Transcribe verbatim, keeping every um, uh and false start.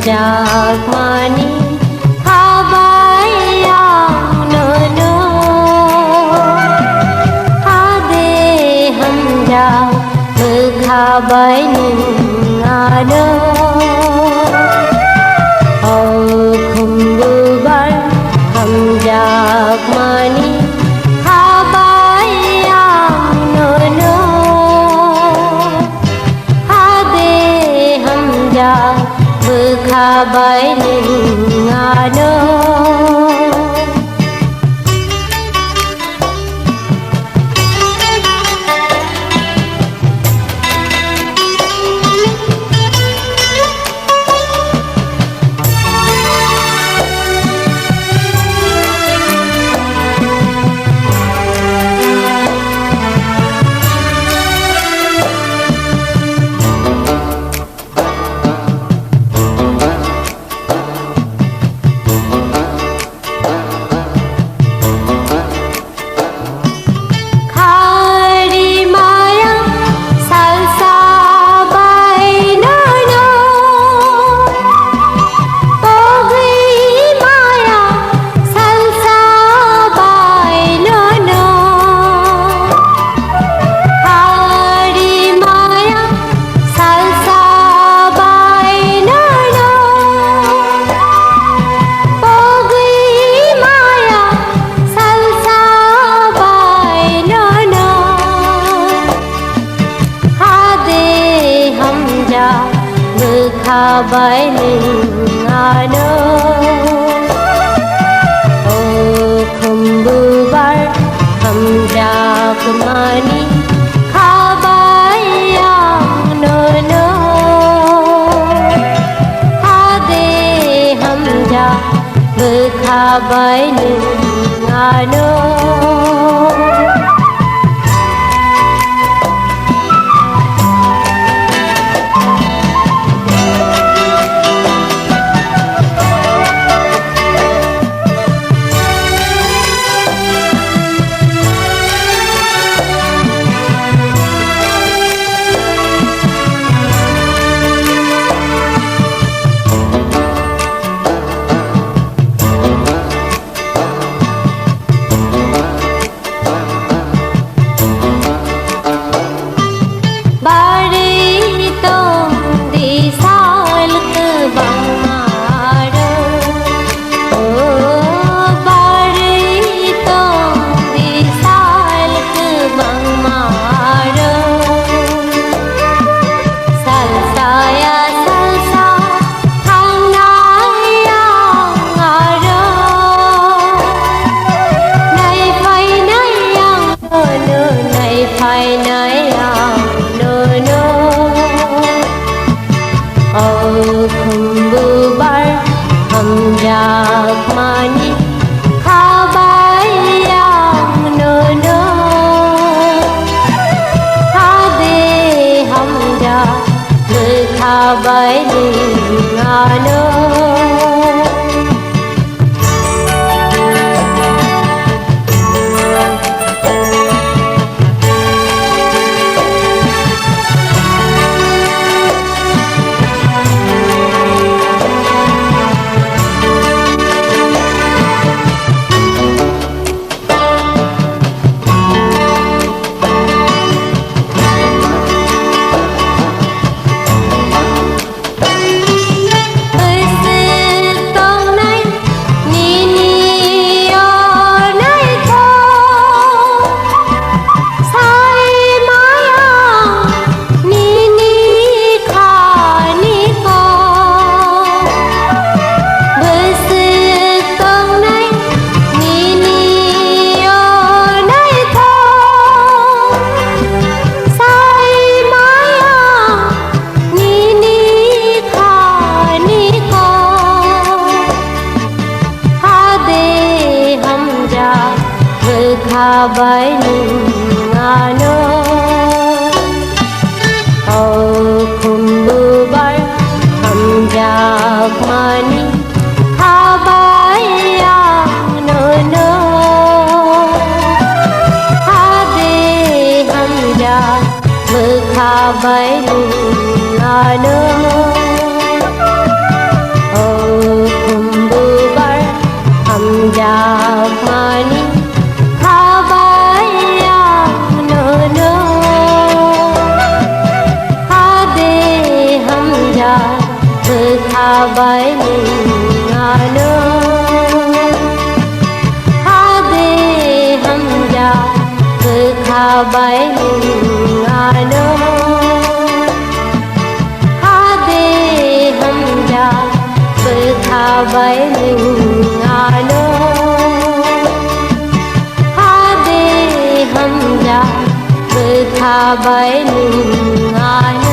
Jakmani khabai ang nono, hade hamjak bwkha bai nwng ano. O khumbubar hamjakmani khabai ang nono. Hade hamjak bwkha bai nwng ano. Khari maya salsa bai nono, pogwi maya salsa bai nono. Khari maya salsa bai nono, pogwi maya salsa bai nono. Hade hamjak bwkha bai nwng ano. O khumbubar hamjakmani khabai ang nono. Hade hamjak bwkha bai nwng ano. Bari tong di sal kwbangma rw. O bari tong di sal kwbangma rw. Salsa ya salsa thangnai ang aro. Nai phainai ang nono, nai phainai ang nono. O khumbubar hamjakmani khabai ang nono. Hade hamjak bwkha bai nwng ano. Bwswk tongnai nini o naithok, sai maya nini khani kok. Bwswk tongnai nini o naithok, sai maya nini khani kok. Hade hamjak bwkha bai nwng ano. O khumbubar hamjakmani khabai ang nono. Hade hamjak bwkha bai nwng ano. Bwkha bai nwng ano hade hamya, bwkha bai nwng ano hade hamya, bwkha bai nwng ano hade hamya, bwkha bai nwng ano.